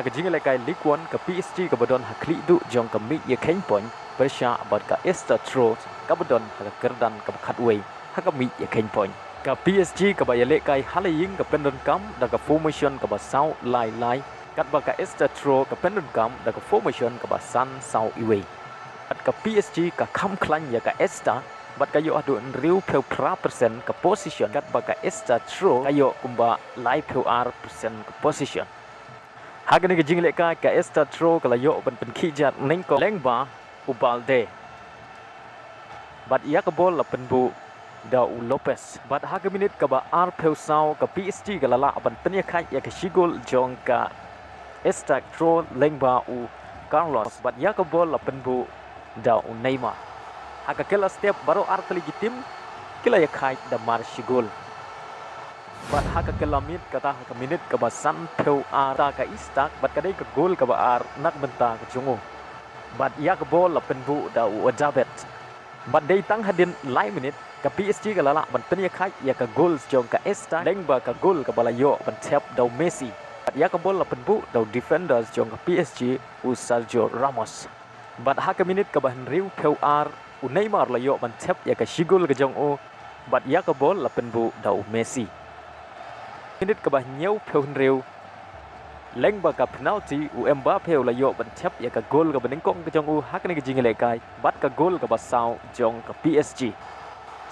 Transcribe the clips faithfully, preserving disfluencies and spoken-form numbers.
Ka jingïalehkai Ligue One, ka P S G kaba don ha khlieh duh jong ka mih ïa kheiñ point, pyrshah bad ka Eintracht Trier kaba don ha ka kyrdan kaba khatwei ha ka mih ïa kheiñ point. Ka P S G kaba ïalehkai ha la ïing ka pyndonkam da ka formation kaba saw lai lai, katba ka Eintracht Trier ka pyndonkam da ka formation kaba san saw iwei. Bad ka P S G ka kham khlaiñ ïa ka Eintracht bad ka ïoh haduh hynriewphew phra percent ka possession, katba ka Eintracht Trier ka ïoh kumba laiphew ar percent ka possession. Ha kane ka jingïalehkai ka Eintracht Trier ka la ïoh ban pynkhih jar nyngkong lyngba u Balde. Bad ïa ka bol la pynbuh da u Lopez. Bad ha ka minit kaba arphew saw ka P S G ka la lah ban pynïakhaid ïa ka shi gol jong ka Eintracht Trier lyngba u Carlos. Bad ïa ka bol la pynbuh da u Neymar. Ha ka kylla step baroh artylli ki tim ki la ïakhaid da mar shi gol. Bad ha ka kylla miet kata ha ka minit kaba sanphew ar ka Eintracht bad ka dei ka gol kaba ar na ka bynta ka jong u. Bad ïa ka bol la pynbuh da u Odegaard. Bad dei tang hadien lai minit ka P S G ka la lah ban pynïakhaid ïa ka gol jong ka Eintracht lyngba ka gol kaba la ïoh ban thep da u Messi. Bad ïa ka bol la pynbuh da u defenders jong ka P S G u Sergio Ramos. Bad ha ka minit kaba hynriewphew ar u Neymar la ïoh ban thep ïa ka shi gol ka jong u. Bad ïa ka bol la pynbuh da u Messi. Minit kaba hynñiewphew hynriew lyngba ka penalty u Mbappe u la ïoh ban thep ïa ka gol kaba nyngkong ka jong u ha kane ka jingïalehkai bad ka gol kaba saw jong ka P S G.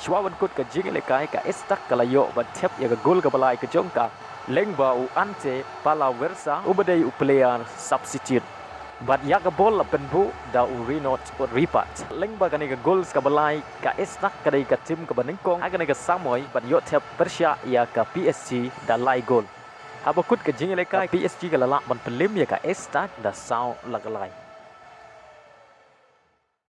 Shuwa ban kut ka jingïalehkai ka Eintracht ka la ïoh ban thep ïa ka gol kaba lai ka jong ka lyngba u Ante Palaversa uba dei u player substitute. Bad ïa ka bol la pynbuh da u Renaud Ripath. Lyngba kane ka gol kaba lai ka Eintracht ka dei ka tim kaba nyngkong ha kane ka samoi ban ïoh thep pyrshah ïa ka P S G da lai gol. Haba kut ka jingïalehkai ka P S G ka la lah ban pynlem ïa ka Eintracht da saw la ka lai.